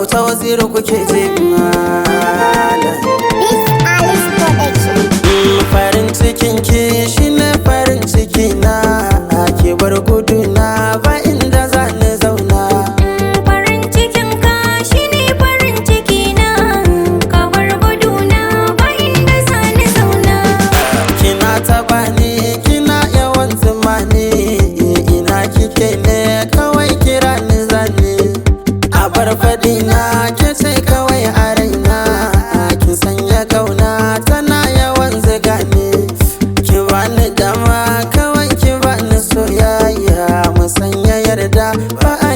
Auta Waziri kuke ji malam. This Alice Production. Farin cikin ki shine farin ciki na, ki bar gudu na ba inda za ni zauna. Farin cikin ka shine farin ciki na, ka bar guduna ba inda zani zauna. Kina taɓa ni, kina yawan tsammani, ina kike ne? Kawai kira ni zani. A bar faɗi na, ke ce kawai a raina. Kin sanya kauna tana yawan ziga ni. Ki bani dama kawai, ki bani soyayya, mu sanya yarda ba a